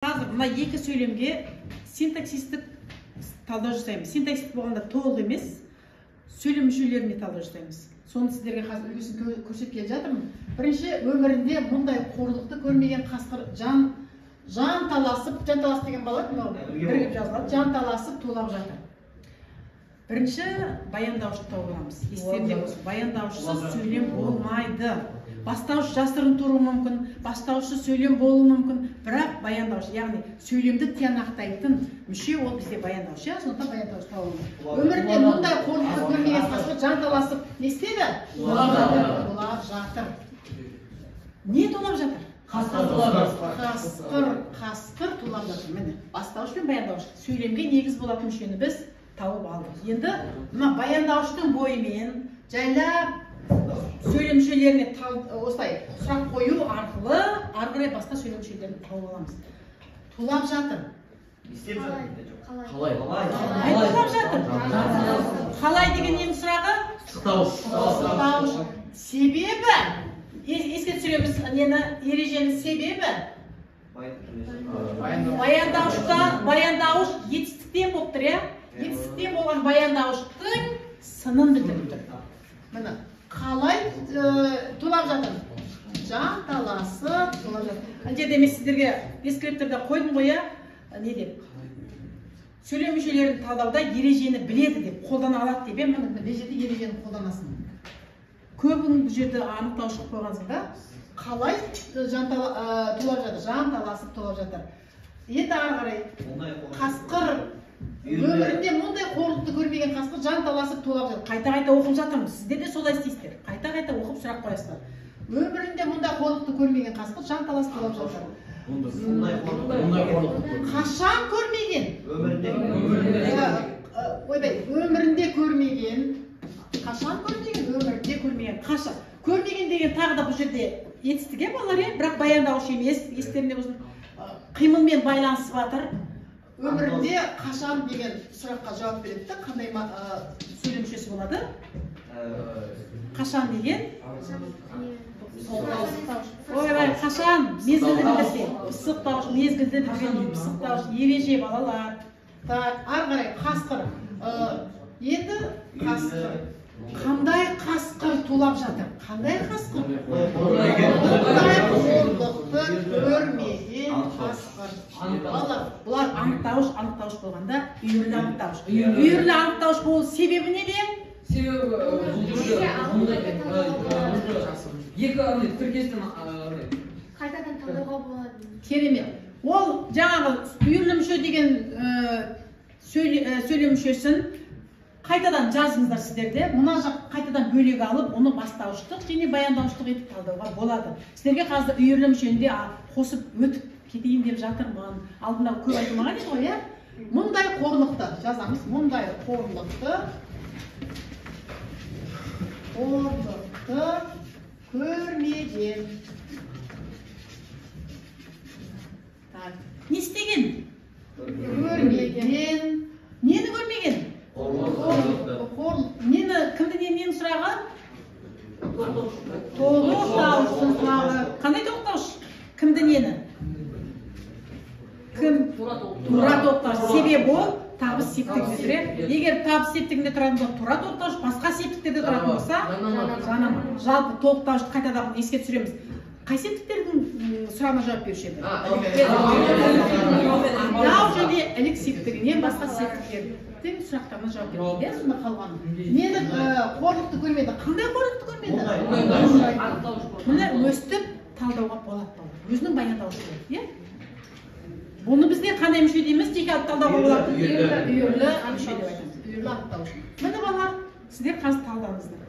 Қазір мына екі сөйлемге синтаксистік талдау жасаймыз. Синтаксистік болғанда толық емес, сөйлем мүшелеріне талдау жасаймыз. Соны сіздерге қазір үлгісін көрсеткелі жатырмын. Бірінші, өмірінде мұндай қорлықты көрмеген қасқыр жан таласып, жан таласып деген бала мынау бірігіп жазылады, жан таласып тулап жатыр. Бірінші баяндаушты тауып аламыз. Естеріңде болсын, баяндаушысыз сөйлем болмайды. Бастауыш жасырын тұруы мүмкін, бастауышсыз сөйлем болуы мүмкін, бірақ баяндауыш, яғни сөйлемді тиянақтайтын мүше ол бізде баяндауыш, иә, сондықтан баяндауыш тауып аламыз. Өмірінде мұндай қорлықты көрмеген қасқыр жан таласып не істеді? Тулап жатыр. Не тулап жатыр? Қасқыр тулап жатыр. Қасқыр тулап жатыр. Міне, бастауыш пен баяндауыш сөйлемге негіз болатын мүшені біз тауып алдық. Енді мына баяндауыштың бойымен жайлап сөйлем мүшелеріне осылай сұрақ қою арқылы ары қарай басқа сөйлем мүшелерін тауып аламыз. Тулап жатыр. Қалай? Қалай тулап жатыр? Қалай деген ненің сұрағы? Сықтауыш. Себебі, еске түсіреміз нені, ережені, себебі баяндауыш етістіктен болып тұр, иә? Етістіктен болған баяндауыштың сынын білдіріп тұр. Міне, қалай тулап жатыр? Жан таласып тулап жатыр. Ана жерде мен сіздерге дескрипторда қойдым ғой, иә? Не деп? Сөйлем мүшелерін талдауда ережені біледі деп, қолдана алады деп, иә? Міне, мына жерде ережені қолданасың. Көбін бұл жерде анықтауыш қылып қойғансың да. Қалай тулап жатыр? Жан таласып тулап жатыр. Енді ары қарай қасқыр өмірінде мұндай қорлықты көрмеген қасқыр жан таласып тулап жатыр. Қайта-қайта оқып жатырмыз. Сіздер де солай істейсіздер. Қайта-қайта оқып сұрақ қоясыздар. Өмірінде мұндай қорлықты көрмеген қасқыр жан таласып тулап жатыр. Қашан көрмеген? Ойбай, өмірінде көрмеген. Қашан көрмеген? Өмірінде көрмеген. Қашан көрмеген деген тағы да бұл жерде етістік, иә, балалар, иә? Бірақ баяндауыш емес, естеріңде болсын. Қимылмен байланысып жатыр. Өмірінде қашан деген сұраққа жауап береді де, қандай сөйлем мүшесі болады? Қашан деген? Ойбай, қашан мезгілді білдірсе, пысықтауыш, мезгілді білдірген пысықтауыш, ереже, балалар. Так, ары қарай қасқыр. Енді қасқыр. Қандай қасқыр тулап жатыр? Қандай қасқыр? Мұндай қорлықты көрмеген қасқыр. Балалар, бұлар анықтауыш, анықтауыш болғанда үйірлі анықтауыш. Үйірлі анықтауыш болу себебі неде? Себебі екі тіркестен қайтадан талдауға болады. Керемет. Ол жаңағы үйірлі мүше деген сөйлем мүшесін қайтадан жазыңыздар сіздерде. Мына жақ қайтадан бөлек алып, оны бастауыштық және баяндауыштық етіп талдауға болады. Сіздерге қазір үйірлі мүшені де қосып өтіп кетейін деп жатырмын. Алдында көп айтылмаған еді ғой, иә? Мұндай қорлықты жазамыз. Мұндай қорлықты көрмеген. Так, не істеген? Көрмеген. Нені көрмеген? Қорлық. Нені, кімді, ненің сұрағы? Тоқтауыштың сұрағы. Қандай тоқтауыш? Кімді, нені? Кім? Тура тоқтауыш. Себебі ол табыс септігінде тұр, иә? Егер табыс септігінде тұратын болса, тура тоқтауыш, басқа септіктерде тұратын болса, жанама. Жалпы тоқтауышты қайтадан еске түсіреміз. Қай септіктердің сұрағына жауап беруші еді? Атау және ілік септігінен басқа септіктердің сұрақтарына жауап береді, иә? Сонда қалған. Нені қорлықты көрмеді? Қандай қорлықты көрмеді? Міне өстіп талдауға болады, балалар. Өзінің баяндауышы болады, иә? Бұны бізде қандай мүше дейміз? Жеке алып талдауға болады. Үйірлі мүше деп айтамыз. Үйірлі анықтауыш. Міне, балалар, сіздер қазір талдаңыздар.